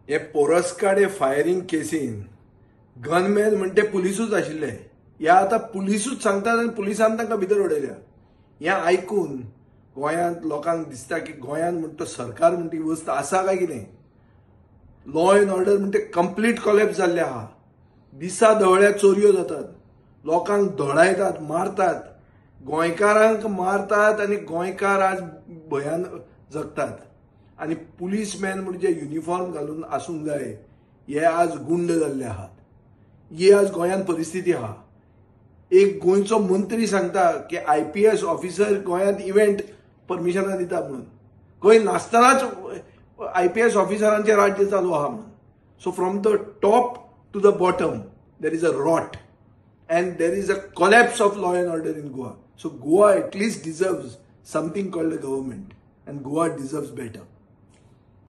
हे पोरस्काडे firing casein gunman म्हणटे पुलिसूच आशिल्ले. ह्या आतां पुलिसूच सांगतात आनी पुलिसान तांकां भितर उडयल्या. हें आयकून गोंयांत लोकांक दिसता की गोंयांत म्हणटा सरकार म्हणटी वस्त आसा काय कितें. लॉ एंड ऑर्डर म्हणटे कंप्लीट कॉलॅप्स जाल्ले आहा. दिसा दवळ्या चोरयो जातात, लोकांक धोडायतात, मारतात, गोंयकारांक मारतात आनी गोंयकार आज भंयान जगतात. आनी पुलीसमॅन म्हणजे युनिफॉर्म घालून आसूंक जाय हे आज गुंड जाल्ले आहात. ही आज गोंयांत परिस्थिती आहा. एक गोंयचो मंत्री सांगता की IPS officer गोंयांत इव्हेंट परमिशनां दिता म्हणून, खंय नासतनाच IPS ऑफिसरांचें राज्य चालू आहा म्हणून. So from the top to the bottom there is a rot and there is a collapse of law and order in Goa. So Goa at least deserves something called a government, and Goa deserves better.